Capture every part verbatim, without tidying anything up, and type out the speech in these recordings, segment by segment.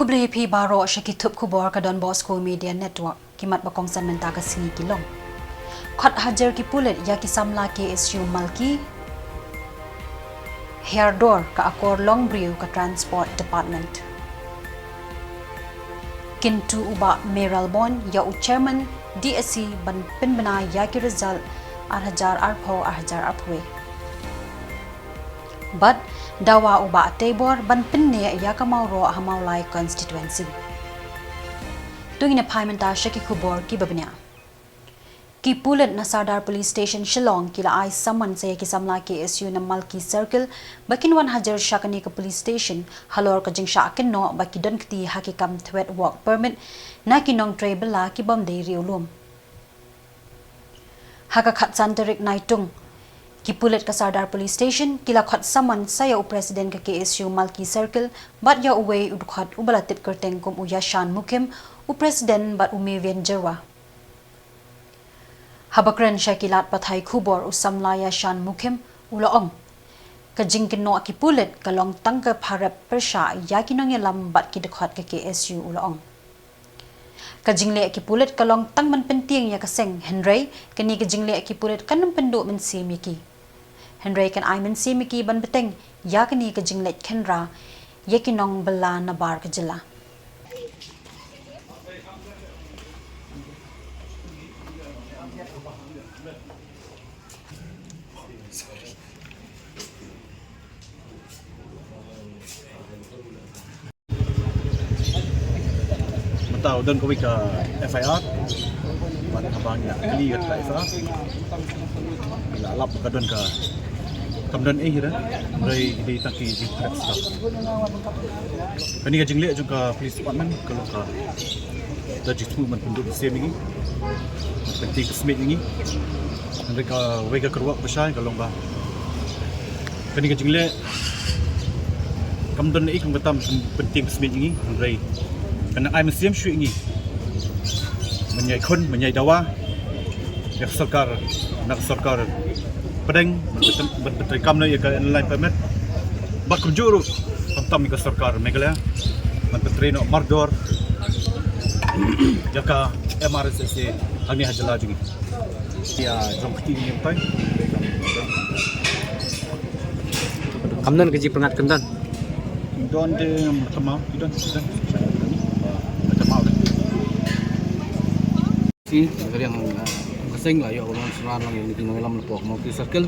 Khublei phi baroh sha ki thup khubor ka Don Bosco Media Network. Ki mat ba kongsan mynta ka sngi ki long: Khot hajar ki pulit ïa ki samla K S U Malki. Hiar dor ka akor longbriew ka Transport Department. Kyntu u Bah Mayralborn ïa u Chairman D S C ban pynbna ïa ki result ar hajar arphew ar hajar arphew. Bad dawa u Bah Teibor ban pynneh ïa ka Mawroh ha Mawlai constituency. To ngin ïa phai mynta sha ki khubor kiba bniah. Ki pulit na Sardar Police Station Shillong ki la ai summons ïa ki samla K S U na Malki Circle ba kin wan hajar sha kane ka police station halor ka jingshah kynnoh ba ki don kti ha ki kam thwet work permit na ki nongtrei bylla ki bym dei riewlum. Ha ka khatsan tarik Naitung, ki pulit ka Sardar Police Station ki la khot summons ïa u President ka K S U Malki Circle bad ïa uwei u dkhot uba la tip kyrteng kum u Yashan Mukim, u President bad u Mevian Jyrwa. Haba kren sha ki lad pathai khubor, u samla Yashan Mukim u la ong, ka jingkynnoh ki pulit ka long tang ka pharep pyrshah ïa ki nongïalam bad ki dkhot ka K S U, u la ong. Ka jingleh ki pulit ka long tang ban pyntieng ïa ka seng, hynrei kane ka jingleh ki pulit kan ym pynduh mynsiem ïa ki. Hynrei kan ai mynsiem ïa ki ban bteng ïa kane ka jingleh khynra ïa ki nongbylla nabar ka jylla. Mynta u don kawei ka F I R. Bad haba ngi la kylli ïa ka F I R, ngi la lap ka don ka, kam don ei hi re, hynrei dei tang ki jingthret sah. Kane ka jingleh jong ka police department ka long ka da jingthmu ban pynduh mynsiem ïa ngi, ban pyntieng pynsmiej ïa ngi. Hynrei kawei ka kyrwoh ba shai ka long ba kane ka jingleh kam don ei kum ka tam pyn-, pyntieng pynsmiej ïa ngi, hynrei kan ai mynsiem shuh ïa ngi. Mynjai khun, mynjai dawa, ïa ka sorkar, na ka sorkar pdeng ban pyn-, ban pyntrei kam noh ïa ka Inner Line Permit. Bad kumjuh ruh khamtam ïa ka sorkar Meghalaya ban pyntrei noh mardor ïa ka M R S S A hangne ha jylla jong ngi. Ïa jong kti ni tai. Kam don ka jingpyngngad kyndan. Don de, ngam kynmaw, don, don. Ngam kynmaw de. Ki, ka riang, ah, ka seng la ïoh ban synran lang ïa ki nongïalam na pdeng Malki Circle.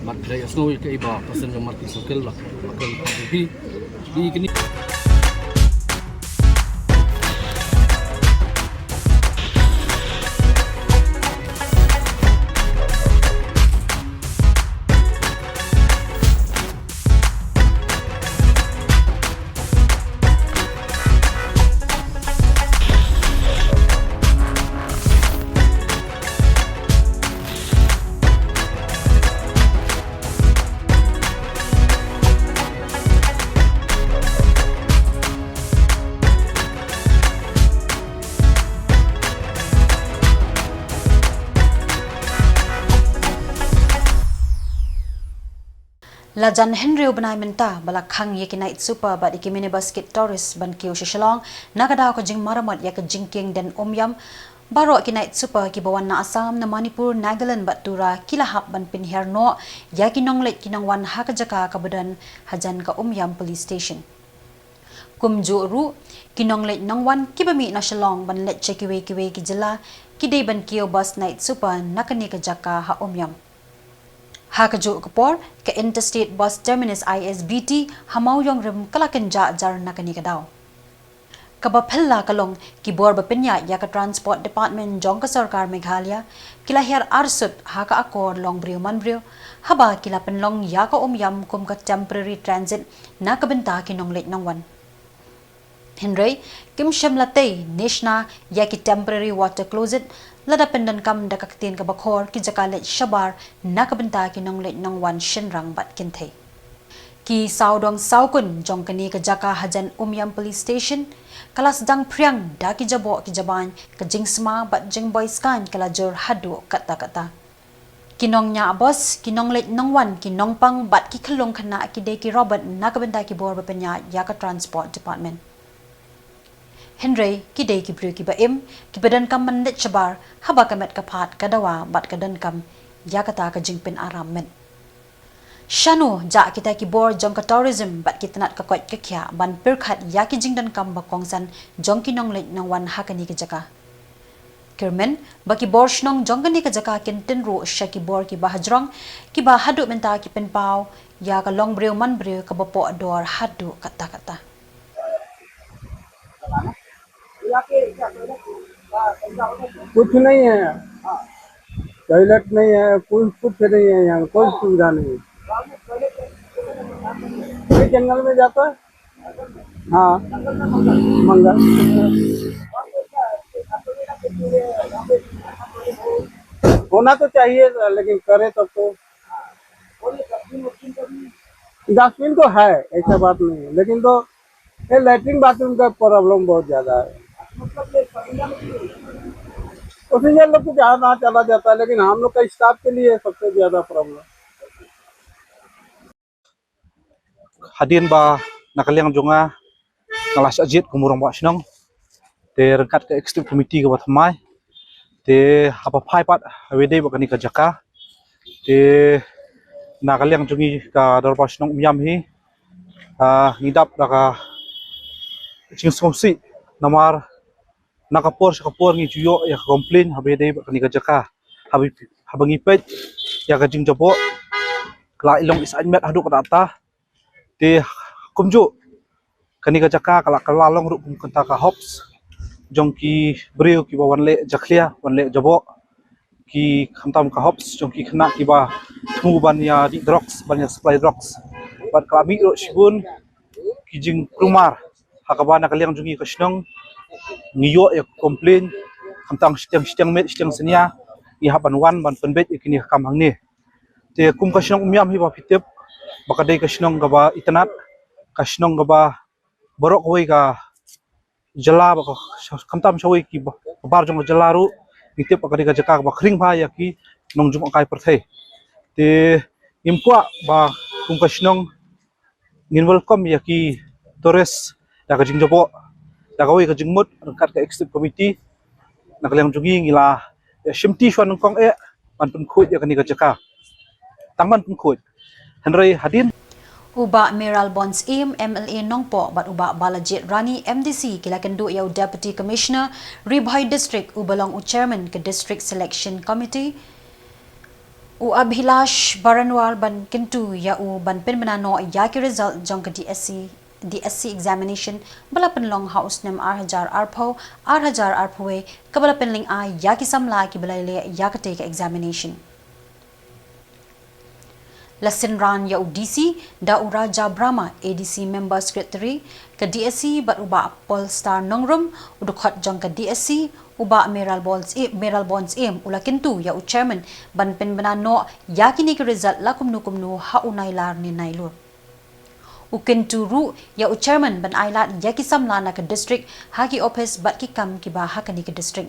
Bad ka dei snow ïa ka iba ka seng Malki Circle la. Ba ka iba ki. Di kini. La jan hynriew bnai mynta ba la khang ïa ki Night Super bad ïa ki minibus kit tourist ban kiew sha Shillong na ka daw ka jingmaramot ïa ka jingkieng dien Umiam. Baroh ki Night Super kiba wan na Assam, na Manipur, Nagaland bad Tura ki la hap ban pynhiar noh ïa ki nongleit ki nongwan ha ka jaka kaba don hajan ka Umiam Police Station. Kumjuh ruh, ki nongleit nongwan kiba mih na Shillong ban leit sha kiwei kiwei ki jylla ki dei ban kiew bus Night Super na kane ka jaka ha Umiam. Ha kajuh ka por, ka Interstate Bus Terminus, I S B T, ha Mawïong Rim ka la kynjah jar na kane ka daw. Kaba phylla ka long, ki bor ba pynïaid ïa ka Transport Department jong ka sorkar Meghalaya ki la hiar arsut ha ka akor longbriew manbriew, haba ki la pynlong ïa ka Umiam kum ka temporary transit na ka bynta ki nongleit nongwan. Hynrei kim shym la tei ne shna ïa ki temporary water closet, lada pyndonkam da ka ktien kaba khor, ki jaka leit shabar na ka bynta ki nongleit nongwan shynrang bad kynthei. Ki sawdong sawkun jong kane ka jaka hajan Umiam Police Station ka la sdang phriang da ki jaboh ki jabain, ka jingsma bad jingboi skaiñ ka la jur haduh katta katta. Ki nongñiah bus, ki nongleit nongwan, ki nongpang bad ki khyllung khynnah ki dei ki robot na ka bynta ki bor ba pynïaid ïa ka Transport Department. Hynrei ki dei ki briew kiba im, kiba donkam ban leit shabar haba ka met ka phad ka dawa bad ka donkam ïa kata ka jingpynaram met. Shano jah kita ki bor jong ka tourism bad ki tnat ka koit ka khiah ban pyrkhat ïa ki jingdonkam ba kongsan jong ki nongleit nongwan ha kane ka jaka? Kyrmen ba ki bor shnong jong kane ka jaka kin tynruh sha ki bor kiba hajrong, kiba haduh mynta ki pynpaw ïa ka longbriew manbriew kaba poh dor haduh katta katta. कुछ नहीं है, टॉयलेट नहीं है, कुछ कुछ नहीं है, यहाँ कोई सुविधा नहीं है। कोई जंगल में जाता है। हाँ, मंगल। होना तो चाहिए, लेकिन करे तब तो। डस्टबिन तो है, ऐसा बात नहीं है, लेकिन तो ये लेटरिन बाथरूम का प्रॉब्लम बहुत ज्यादा है। पैसेंजर लोग तो जहाँ तहाँ चला जाता है, लेकिन हम लोग का स्टाफ के लिए सबसे ज्यादा प्रॉब्लम। Hadien ba na ka liang jong nga nga la shah jied kum u rangbah shnong, te ryngkat ka executive committee kaba thymmai, te haba phai pat ha ba dei bad kane ka jaka, te na ka liang jong ngi ka dorbar shnong Umïam hi, ah, ngi dap da ka jingsngewsih namar na ka por sha ka por ngi ju ïoh ïa ka complain haba dei bad kane ka jaka, haba haba ngi peit ïa ka jingjaboh, ka la i long i saiñ met haduh katta. Te kumjuh kane ka jaka ka la ka la long ruh kum kata ka hubs jong ki briew kiba wan leh jakhlia, wan leh jaboh, ki khamtam ka hubs jong ki khynnah kiba thmu ban ïa dih drugs, ban ïa supply drugs. Bad ka la mih ruh shibun ki jingkulmar ha kaba na ka liang jong ngi ka shnong ngi ïoh ïa ka complain, khamtam shiteng shiteng miet shiteng synñia ngi hap ban wan ban pynbeit ïa kine ki kam hangne. Te kum ka shnong Umïam hi ba phi tip ba ka dei ka shnong kaba itynnad, ka shnong kaba baroh kawei ka jylla, ba ka khamtam shawei ki ba, ka bar jong ka jylla ruh ngi tip ba ka dei ka jaka kaba khring bha ïa ki nongjngohkai pyrthei. Te ngim kwah ba kum ka shnong ngin welcome ïa ki tourist da ka jingjaboh, da kawei ka jingmut ryngkat ka executive committee. Na ka liang jong ngi ngi la ïa shimti shuwa nyngkong eh ban pynkhuid ïa kane ka jaka. Tang ban pynkhuid. Hynrei hadien U Bah Mayralborn Syiem, M L A Nongpoh bad u Bah Balajied Rani, M D C, ki la kynduh ïa u Deputy Commissioner Ri Bhoi District uba long u Chairman ka District Selection Committee, u Abhilash Baranwal, ban kyntu ïa u ban pynbna noh ïa ki result jong ka D S C, D S C examination ba la pynlong ha u snem ar hajar arphew, ar hajar arphew wei, kaba la pynlyngngoh ïa ki samla kiba la leh ïa katei ka examination. La synran ïa u D C da u Raja Brahma, A D C Member Secretary ka D S C, bad u Bah Polestar Nongrum, u dkhot jong ka D S C, u Bah Mayralborn Sy-, Mayralborn Syiem, u la kyntu ïa u Chairman ban pynbna noh ïa kine ki result la kumno kumno ha u Nailar ne Nailur. U kyntu ruh ïa u Chairman ban ailad ïa ki samla na ka district ha ki ophis bad ki kam kiba ha kane ka district.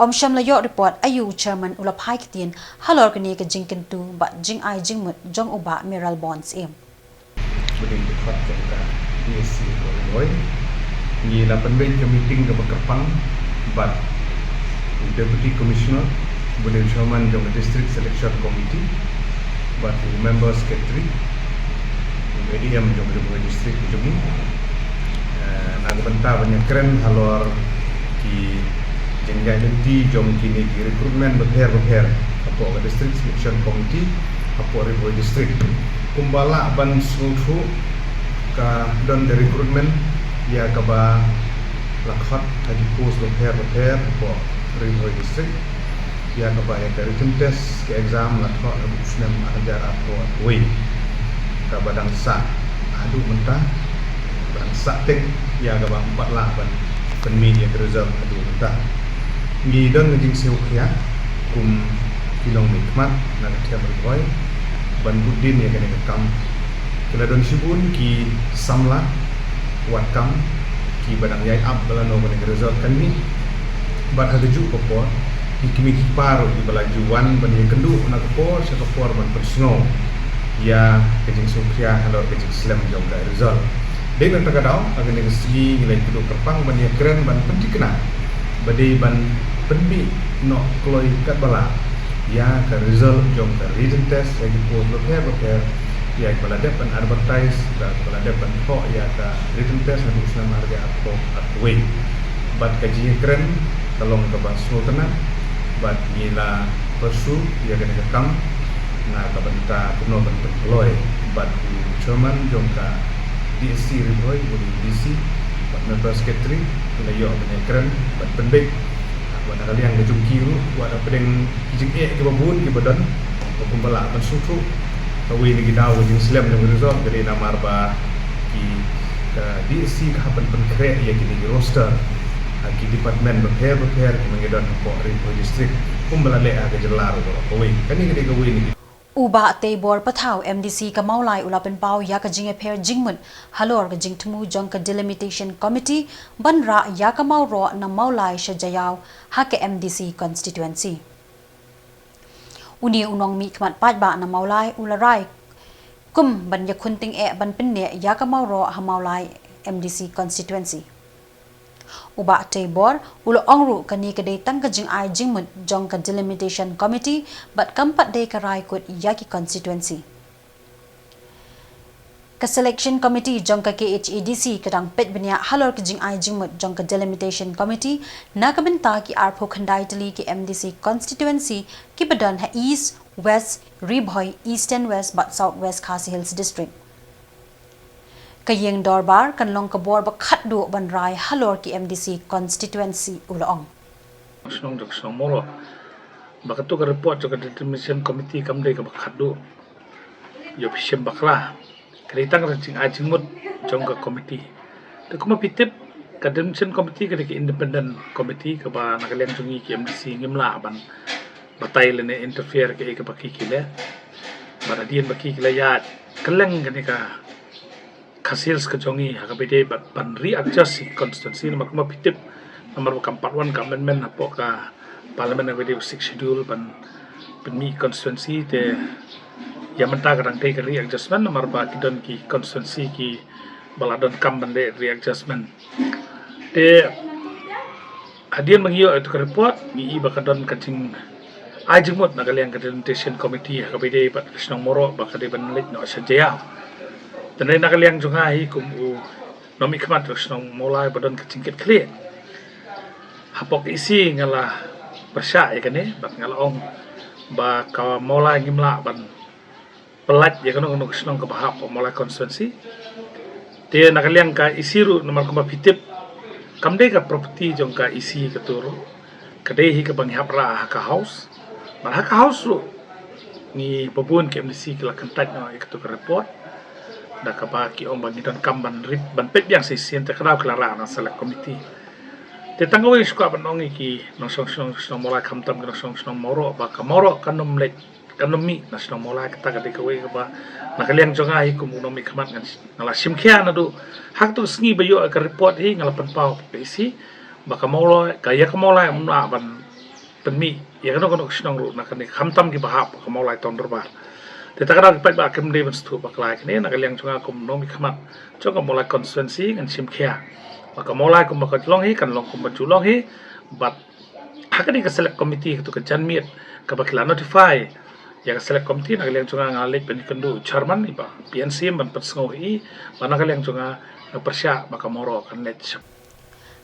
Ym shym la ïoh report aïu u Chairman u la phai ktien halor kane ka jingkyntu bad jingai jingmut jong u Bah Mayralborn Syiem. Ba dei dkhot jong ka D S C ka Ri Bhoi, ngi la pynbeit ka meeting kaba kyrpang bad u Deputy Commissioner, ba dei u Chairman jong ka District Selection Committee, bad u Member Secretary, u A D M jong ka Ri Bhoi District jong ngi. Eh, na ka bynta ban ïakren halor ki jingïaid lynti jong kine ki recruitment bapher bapher hapoh ka District Selection Committee hapoh Ri Bhoi District. Kumba lah ban sngewthuh, ka don ka recruitment ïa kaba la khot ha ki post bapher bapher hapoh Ri Bhoi District, ïa kaba ïa ka written test, ka exam la thoh ha u snem ar hajar arphew wei, kaba dang sah haduh mynta, dang sah tik ïa kaba ym pat lah ban pynmih ïa ka result haduh mynta. Ngi don ka jingsngewkhia kum ki nongmihkhmat na ka District Ri Bhoi ban bud dien ïa kane ka kam. Ki la don shibun ki samla wad kam kiba dang ïai ap ba lano kane ka result kan mih. Bad ha kajuh ka por ki kmie ki kpa ruh kiba la ju wan ban ïakynduh na ka por sha ka por ban pynsngew ïa ka jingsngewkhia halor ka jingslem jong ka result. Dei na kata ka daw, ha kane ka sngi ngi la ïakynduh kyrpang ban ïakren ban pynthikna ba dei ban pynmih noh kloi katba lah ïa ka result jong ka written test ïa ki post bapher bapher, ïa kiba la dep ban advertise bad kiba la dep ban thoh ïa ka written test naduh u snem ar hajar arphew arphew wei. Bad ka jingïakren ka long kaba sngewtynnat bad ngi la pyrshah ïa kane ka kam na ka bynta kumno ban pynkloi. Bad u chairman jong ka D S C Ri Bhoi, u D C bad member secretary ki la ïoh ban ïakren bad pynbeit. Bad na ka liang ka jong ki ruh wat la pdeng ki jingeh kiba bun kiba don, ba kumba lah ban sngewthuh, kawei na ki daw ka jingslem jong ka result ka dei namar ba ki, ka D S C ka hap ban pynkhreh ïa kine ki roster ha ki department bapher bapher kiba ngi don hapoh Ri Bhoi District, kumba la leh ha ka jylla ruh baroh kawei. Kane ka dei kawei na ki U Bah Teibor Pathaw, M D C ka Mawlai, u la pynpaw ïa ka jingïapher jingmut halor ka jingthmu jong ka Delimitation Committee ban rah ïa ka Mawroh na Mawlai sha Jaïaw ha ka M D C constituency. Une u nongmihkhmat paidbah na Mawlai u la rai kum ban ïakhun tyngeh ban pynneh ïa ka Mawroh ha Mawlai M D C constituency. U Bah Teibor u la ong ruh kane ka dei tang ka jingai jingmut jong ka Delimitation Committee bad kam pat dei ka rai kut ïa ki constituency. Ka Selection Committee jong ka K H A D C ka dang peit bniah halor ka jingai jingmut jong ka Delimitation Committee na ka bynta ki arphew khyndai tylli ki M D C constituency kiba don ha East, West, Ri Bhoi, Eastern West bad South West Khasi Hills District. Ka ïing dorbar kan long ka bor ba khatduh ban rai halor ki M D C constituency, u la ong. Shnong jong shnong Mawroh ba katu ka report jong ka Delimitation Committee kam dei kaba khatduh. Ïoh phi shem bakla, ka dei tang ka jingai jingmut jong ka committee. Te kumba phi tip, ka Delimitation Committee ka dei ka independent committee kaba na ka liang jong ngi ki M D C ngim lah ban batai lane interfere kaei kaba ki ki leh. Bad hadien ba ki ki la ïaid kylleng kane ka Khasi Hills ka jong ngi ha kaba ïadei bad ban readjust ïa ki constituency, namar kumba phi tip, namar ba kam pat wan ka amendment hapoh ka Parliament ha kaba ïadei bad Sixth Schedule ban pynmih constituency. Te ïa mynta ka dang dei ka readjustment namar ba ki don ki constituency kiba la donkam ban leh readjustment. Te hadien ba ngi ïoh ïa katu ka report, ngi i ba ka don ka jingai jingmut na ka liang ka Delimitation Committee ha kaba ïadei bad ka shnong Mawroh ba ka dei ban leit noh sha Jaïaw. Te na ka liang jong nga hi kum u nongmihkhmat jong ka shnong Mawlai ba don ka jingkitkhlieh, hapoh ka E C nga la pyrshah ïa kane bad nga la ong ba ka Mawlai ngim lah ban pyllait ïa kano kano ka shnong kaba hap hapoh Mawlai constituency. Te na ka liang ka E C ruh, namar kumba phi tip, kam dei ka property jong ka E C katu ruh, ka dei hi kaba ngi hap rah ha ka House. Bad ha ka House ruh ngi, ba bun ki M D C ki la kyntait noh ïa katu ka report da kaba ki ong ba ngi donkam ban rip, ban peit biang shisien, te ka daw ki la rah na Select Committee. Te tang kawei shu kwah ban ong ïa ki nongshong shnong, shnong Mawlai khamtam ki nongshong shnong Mawroh ba ka Mawroh kan ym leit, kan ym mih na shnong Mawlai. Kata ka dei kawei kaba na ka liang jong nga hi kum u nongmihkhmat ngan, nga la shim khia naduh ha katu ka sngi ba ïoh ka report hi, nga la pynpaw ka E C ba ka Mawlai, ka ïa ka Mawlai ym lah ban pynmih ïa kano kano ka shnong ruh na kane, khamtam kiba hap ka Mawlai Town Dorbar. Te ta ka daw ki paidbah kim dei ban sngewthuh bakla ïa kane. Na ka liang jong nga kum nongmihkhmat jong ka Mawlai constituency ngan shim khia ba ka Mawlai kumba ka long hi kan long kumba ju long hi. Bad ha kane ka Select Committee, katu ka janmiet kaba ki la notify ïa ka Select Committee, na ka liang jong nga nga leit ban ïakynduh u chairman, i Bah P N Syiem, ban pynsngew ïa i, bad na ka liang jong nga nga pyrshah ba ka Mawroh kan leit sha.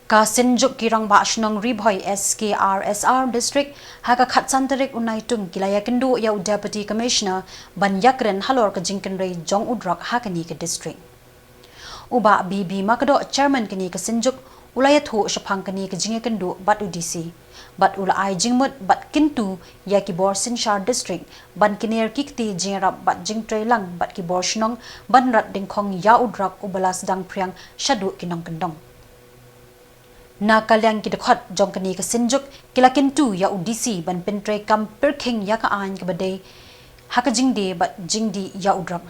Ka Synjuk ki Rangbah Shnong Ri Bhoi S K R S R District ha ka khatsan tarik u Naitung ki la ïakynduh ïa u Deputy Commissioner ban ïakren halor ka jingkynrei jong u drok ha kane ka district. U Bah B B Makdoh, Chairman kane ka Synjuk, u la ïathuh shaphang kane ka jingïakynduh bad u D C bad u la ai jingmut bad kyntu ïa ki bor synshar district ban kner ki kti jingïarap bad jingtrei lang bad ki bor shnong ban rat dyngkhong ïa u drok uba la sdang phriang shaduh ki nongkyndong. Na ka liang ki dkhot jong kane ka Synjuk ki la kyntu ïa u D C ban pyntreikam pyrkhing ïa ka aiñ kaba dei ha ka jingdie bad jingdih ïa u drok,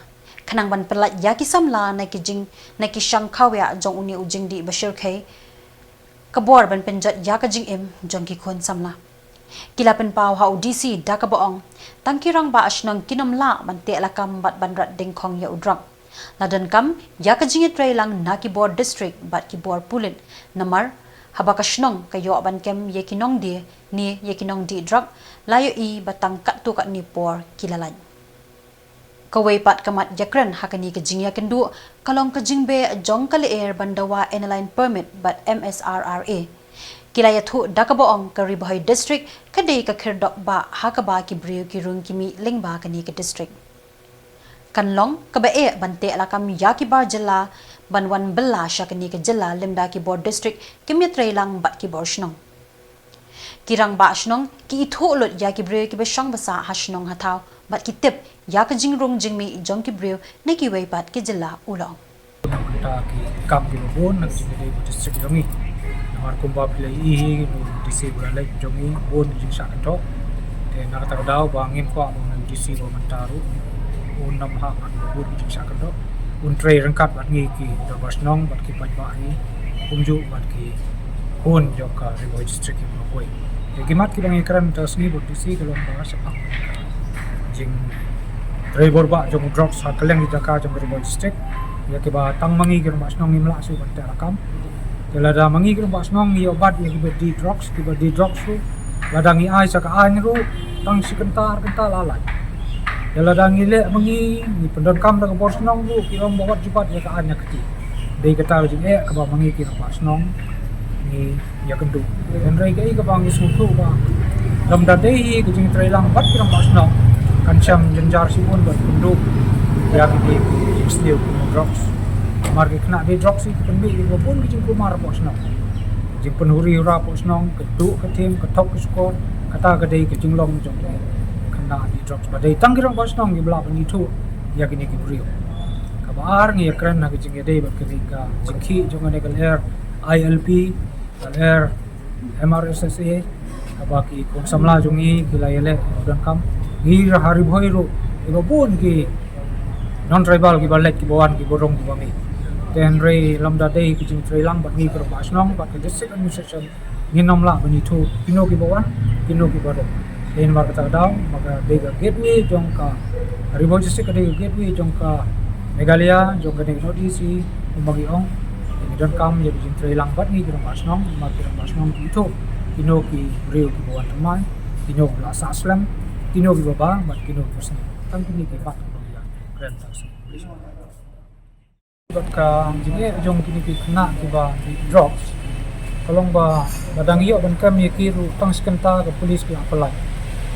khnang ban pyllait ïa ki samla na ki jing, na ki shang khawiah jong une u jingdih ba shyrkhei, ka bor ban pynjot ïa ka jingim jong ki khun samla. Ki la pynpaw ha u D C da kaba ong, tang ki Rangbah Shnong kin ym lah ban teh lakam bad ban rat dyngkhong ïa u drok. La donkam ïa ka jingïatreilang na ki bor district bad ki bor pulit, namar haba ka shnong ka ïoh ban kem ïa ki nongdie ne ïa ki nongdih drok, la ïohi ba tang katto katne por ki la lait. Kawei pat ka mat ïakren ha kane ka jingïakynduh ka long ka jingbeh jong ka lyer ban dawa Inner Line Permit bad M S R R A. Ki la ïathuh da kaba ong ka Ri Bhoi District ka dei ka khyrdop bah ha kaba ki briew ki rung ki mih lyngba kane ka district. Kan long kaba eh ban teh lakam ïa ki bar jylla ban wan bylla sha kane ka jylla lymda ki bor district kim ïatreilang bad ki bor shnong. Ki rangbah shnong ki ithuh lut ïa ki briew kiba shong ba sah ha shnong ha thaw bad ki tip ïa ka jingrung jingmih jong ki briew na kiwei pat ki jylla, u la ong. Nangta ki kam kiba bun na ka jingïadei bad district jong ngi. Namar kumba phi la ïohi hi, u D C ba la leit jong ngi bun ki jingshah kynthoh. Te na kata ka daw ba ngim kwah ba u D C ba mynta ruh un nym hap ban bun ki jingshah kynthoh. Un trei ryngkat bad ngi ki dorbar shnong bad ki paidbah ngi, kumjuh bad ki khun jong ka Ri Bhoi District kiba khuid. Te ki mat kiba ngi kren mynta ka sngi bad u D C ka long ba shaphang jingtrei bor bah jong drugs ha kylleng ki jaka jong ka Ri Bhoi District. Ïa kiba tang ma ngi ki rangbah shnong ngim lah shuh ban teh lakam. Te lada ma ngi ki rangbah shnong ngi ïoh bat ïa kiba dih drugs, kiba dih drugs ruh, lada ngi ai sha ka aiñ ruh, tang shi kynta ar kynta la lait. Te lada ngi leh ma ngi, ngi pyndonkam da ka bor shnong ruh, ki ong ba wat ju bat ïa ka aiñ ha kti. Dei kata ka jingeh kaba ma ngi ki rangbah shnong ngi ïakynduh. Hynrei kaei kaba ngi sngewthuh ba lymda dei hi ka jingtreilang bad ki rangbah shnong, kan shem jynjar shibun ban pynduh ïa kine ki jingsniew kum drugs. Namar ki khynnah dih drugs hi ki pynmih ïa kiba bun ki jingkulmar hapoh shnong. Jingpynhuri hura hapoh shnong, ka duh ka thim, ka thok ka shukor, kata ka dei ka jinglong jong ki khynnah dih drugs. Ba dei tang ki rangbah shnong kiba lah ban ithuh ïa kine ki briew. Kaba ar, ngi ïakren ha ka jingïadei bad kane ka jingkhih jong kane ka lyer I L P, ka lyer M R S S A, kaba ki khun samla jong ngi ki la ïaleh, donkam. Ngi ha Ri Bhoi ruh kiba bun ki non tribal kiba leit kiba wan kiba rung kiba mih. Te hynrei lymda dei ka jingtreilang bad ngi ki rangbah shnong bad ka district administration, ngin ym lah ban ithuh kino kiba wan, kino kiba rung. Te namar kata ka daw, ba ka dei ka gateway jong ka Ri Bhoi District, ka dei ka gateway jong ka Meghalaya, jong ka North East, kumba ngi ong. Te ngi donkam ïa ka jingtreilang bad ngi ki rangbah shnong, namar ki rangbah shnong ki ithuh kino ki briew kiba wan thymmai, kino kiba la sah slem, kino kiba bha bad kino kiba sniew. Tang kine ki mat kiba ngi ïakren mynta ka sngi. Bad ka jingeh jong kine ki khynnah kiba dih drugs ka long ba lada ngi ïoh ban kem ïa ki ruh, tang shi kynta ka police ki hap pynlait.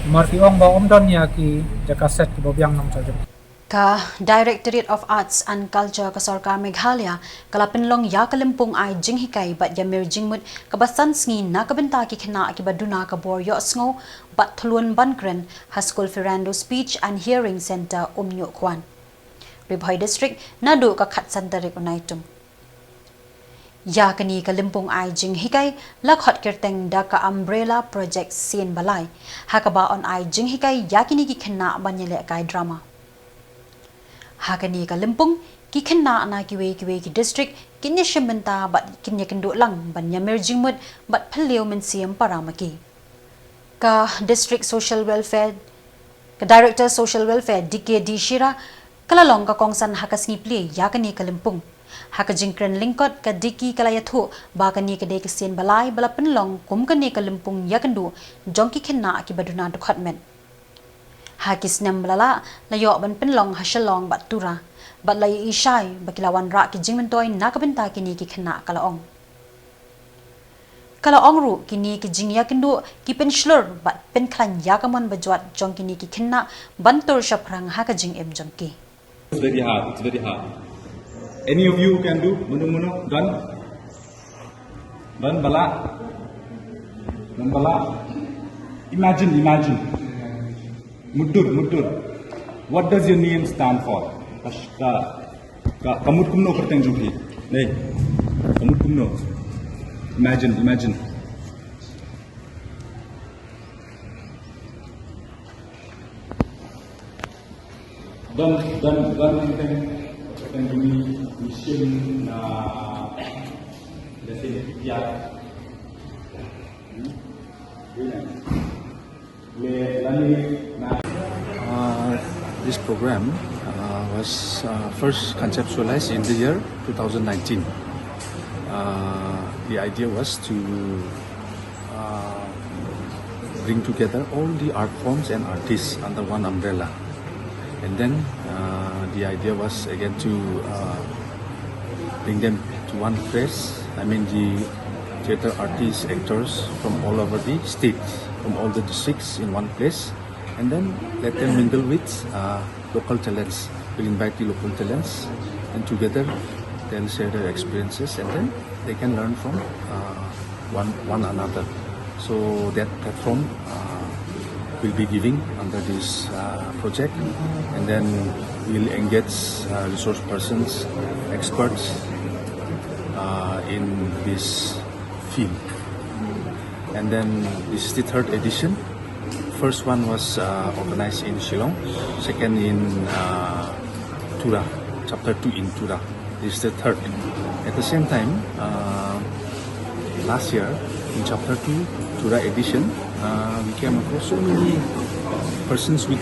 Namar ki ong ba ym don ïa ki jaka set kiba biang nongshah jong ki. Ka Directorate of Arts and Culture ka Sorkar Meghalaya ka la pynlong ïa ka lympung ai jinghikai bad ïamir jingmut kaba san sngi na ka bynta ki khynnah kiba duna ka bor ïohsngew bad thlun ban kren ha skul Fernando Speech and Hearing Centre, Umñiuhkwan, Ri Bhoi District, naduh ka khatsan tarik u Naitung. Ïa kane ka lympung ai jinghikai la khot kyrteng da ka Umbrella Project Sien Ba Lai, ha kaba yn ai jinghikai ïa kine ki khynnah ban ïalehkai drama. Ha kane ka lympung, ki khynnah na kiwei kiwei ki district kin ïashim bynta bad kin ïakynduh lang ban ïamir jingmut bad phylliew mynsiem para ma ki. Ka District Social Welfare, ka Director Social Welfare, D K D Shira, ka la long ka kongsan ha ka sngi plie ïa kane ka lympung. Ha ka jingkren lyngkot, ka D K ka la ïathuh ba kane ka dei ka sien ba lai ba la pynlong kum kane ka lympung ïakynduh jong ki khynnah kiba duna dkhot met. Ha ki snem ba la lah, la ïoh ban pynlong ha Shillong bad Tura, bad la ïohi shai ba ki la wanrah ki jingmyntoi na ka bynta kine ki khynnah, ka la ong. Ka la ong ruh, kine ki jingïakynduh ki pynshlur bad pynkhlaiñ ïa ka mon bajot jong kine ki khynnah ban tur shaphrang ha ka jingim jong ki. It's very hard. It's very hard. Any of you can do? Mano, mano? Done? Done, ba lah? Done, ba lah? Imagine, imagine. Mutdur, mutdur. What does your name stand for? Ka, ka, ka, ka mut kumno kyrteng jong phi? Nei. Ka mut kumno? Imagine, imagine. Don, don, don kyrteng, kyrteng jong ngi, ngi shim na, na sien ïa. Hmm? Very nice. Uh, this program, uh, was uh, first conceptualized in the year two thousand nineteen. Uh, the idea was to uh, bring together all the art forms and artists under one umbrella. And then uh, the idea was again to uh, bring them to one place. I mean, the theater artists, actors from all over the state, from all the districts in one place, and then let them mingle with uh, local talents. We'll invite the local talents, and together they'll share their experiences, and then they can learn from uh, one one another. So that platform uh, will be giving under this uh, project, and then we'll engage uh, resource persons, experts uh, in this field. And then this is the third edition. First one was uh, organized in Shillong, second in uh, Tura, chapter two in Tura. This is the third. At the same time, uh, last year in chapter two, Tura edition, uh, we came across so many persons with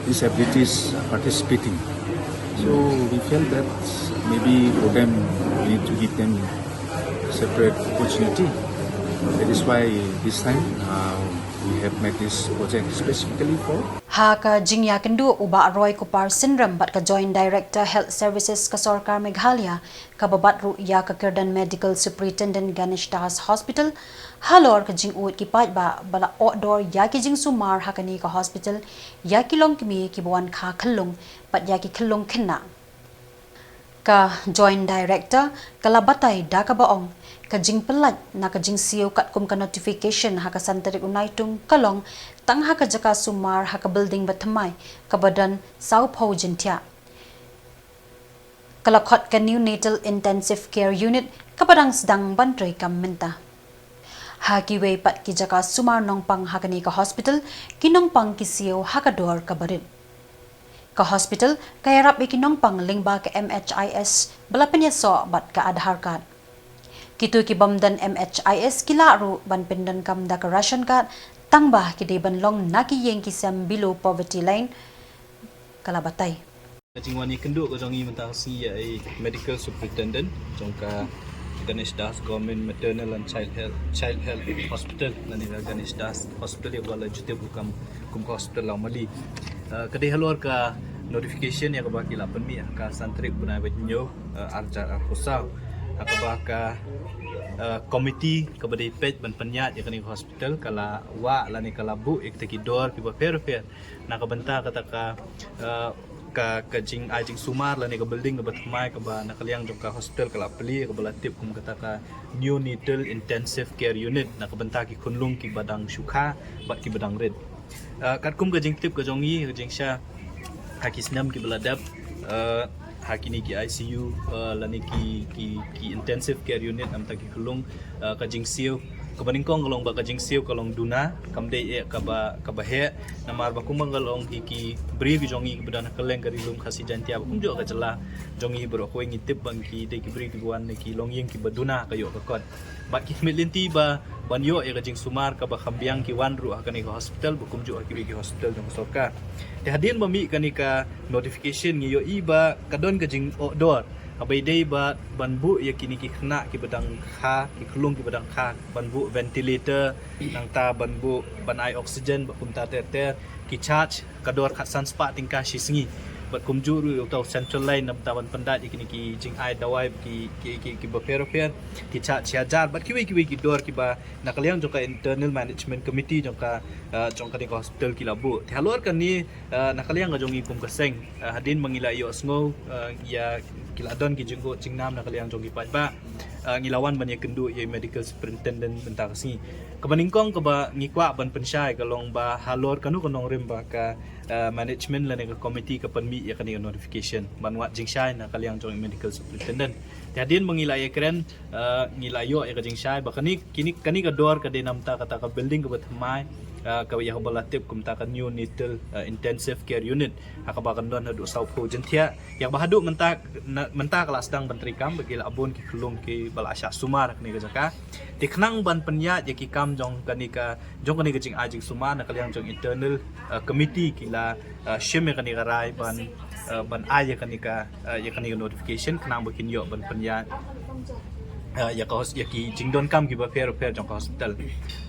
disabilities participating. So we felt that maybe for them, we need to give them separate opportunity. That is why this time uh, we have made this project specifically for. Ha ka jingïakynduh u Bah Roy Kupar Synrem bad ka Joint Director Health Services ka Sorkar Meghalaya, kaba bat ruh ïa ka kyrdan Medical Superintendent Ganesh Das Hospital, halor ka jingud ki paidbah ba la ohdor ïa ki jingsumar ha kane ka hospital, ïa ki longkmie kiba wan kha khyllung bad ïa ki khyllung khynnah. Ka Joint Director ka la batai da kaba ong, ka jingpyllait na ka jingsiew katkum ka notification ha ka san tarik u Naitung ka long tang ha ka jaka sumar ha ka building bathymmai kaba don sawphew jingthiah. Ka la khot ka Neonatal Intensive Care Unit kaba dang sdang ban treikam mynta. Ha kiwei pat ki jaka sumar nongpang ha kane ka hospital, ki nongpang ki siew ha ka dor kaba rit. Ka hospital ka ïarap ïa ki nongpang lyngba ka M H I S ba la pynïasoh bad ka Aadhaar card. Kito ki bym don M H I S ki lah ruh ban pyndonkam da ka ration card, tangba ki dei ban long na ki ïing ki sem below poverty line, ka la batai. Ka jingwan ïakynduh ka jong ngi mynta ka sngi ïa i Medical Superintendent jong ka Ganesh Das Government Maternal and Child Health, Child Health Hospital lane ka Ganesh Das Hospital ïa kaba la ju tip ruh kam kum ka hospital Lawmali. Eh, ka dei halor ka notification ïa kaba ki la pynmih ha ka san tarik u bnai ba hynñiew, eh, ar hajar arphew saw. Ha kaba ka, eh, committee kaba dei peit ban pynïaid ïa kane ka hospital ka la wah lane ka la buh ïa kita ki dor kiba pher pher na ka bynta kata ka, eh, ka, ka jingai jingsumar lane ka building kaba thymmai kaba na ka liang jong ka hospital ka la plie kaba la tip kum kata ka Neonatal Intensive Care Unit na ka bynta ki khunlung kiba dang shu kha bad kiba dang rit. Eh, katkum ka jingtip ka jong ngi, ka jingshai ha ki snem kiba la dep, eh, ha kine ki I C U, eh, lane ki, ki, ki intensive care unit namar ki khyllung, eh, ka jingsiew kaba nyngkong ka long ba ka jingsiew ka long duna, kam dei eh kaba, kaba heh. Namar ba kumba nga la ong hi, ki briew ki jong ngi kiba don ha kylleng ka Ri Lum Khasi Jaintia ba kumjuh ka jylla jong ngi baroh kawei ngi tip ba ki dei ki briew kiba wan na ki longïing kiba duna ka ïoh ka kot. Bad ki mih lynti ba ban ïoh ïa ka jingsumar kaba kham biang ki wan ruh ha kane ka hospital ba kumjuh ha kiwei ki hospital jong ka sorkar. Te hadien ba mih kane ka notification ngi ïohi ba ka don ka jingorder kaba ïadei bad ban buh ïa kine ki khynnah kiba dang kha, ki khyllung kiba dang kha, ban buh ventilator, nangta ban buh ban ai oxygen bad kumta ter ter, ki charge ka dor khatsan spah tyngka shi sngi. Bad kumjuh ruh ïa uta u central line namar ban pyndait ïa kine ki jingai dawai ki, ki, ki, kiba pher pher, ki charge shi hajar. Bad kiwei kiwei ki dor kiba na ka liang jong ka Internal Management Committee jong ka, eh, jong kane ka hospital ki la buh. Te halor kane, eh, na ka liang ka jong ngi kum ka seng, eh, hadien ba ngi la ïohsngew, eh, ïa ki la don ki jingkut jingnam na ka liang jong ki paidbah, eh, ngi la wan ban ïakynduh ïa i Medical Superintendent mynta ka sngi. Kaba nyngkong kaba ngi kwah ban pynshai ka long ba halor kano ka nongrim ba ka, eh, management lane ka committee ka pynmih ïa kane ka notification ban wad jingshai na ka liang jong i Medical Superintendent. Te hadien ba ngi la ïakren, eh, ngi la ïoh ïa ka jingshai ba kane, kine, kane ka dor ka dei namar kata ka building kaba thymmai, eh, kaba ïa kaba la tip kumta ka Neonatal, eh, Intensive Care Unit, ha kaba kan don haduh sawphew jingthiah. Ïa kaba haduh mynta, na, mynta ka la sdang ban treikam bad ki la bun ki khyllung kiba la shah sumar ha kane ka jaka. Te khnang ban pynïaid ïa ki kam jong kane ka, jong kane ka jingai jingsumar, na ka liang jong internal, eh, committee ki la, eh, shim ïa kane ka rai ban, uh, ban ai ïa kane ka uh, ïa kane ka notification khnang ba kin ïoh ban pynïaid uh, ïa ka hos- ïa ki jingdonkam kiba pher pher jong ka hospital.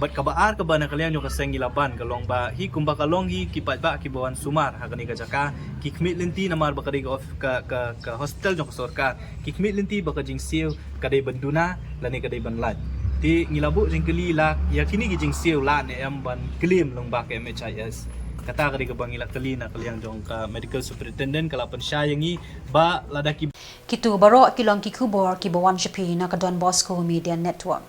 Bad kaba ar kaba na ka liang jong ka seng ngi la ban ka long ba hi kumba ka long hi ki paidbah kiba wan sumar ha kane ka jaka ki khmih lynti namar ba ka dei ka, of- ka, ka, ka hospital jong ka sorkar, ki khmih lynti ba ka jingsiew ka dei ban duna lane ka dei ban lait. Te ngi la buh jingkylli la ïa kine ki jingsiew lah ne em ban claim lyngba ka M H I S. Kata ka dei kaba ngi la kylli na ka liang jong ka medical superintendent, ka la pynshai ïa ngi ba lada ki Kitu baroh ki long ki khubor kiba wan sha phi na ka Don Bosco Media Network.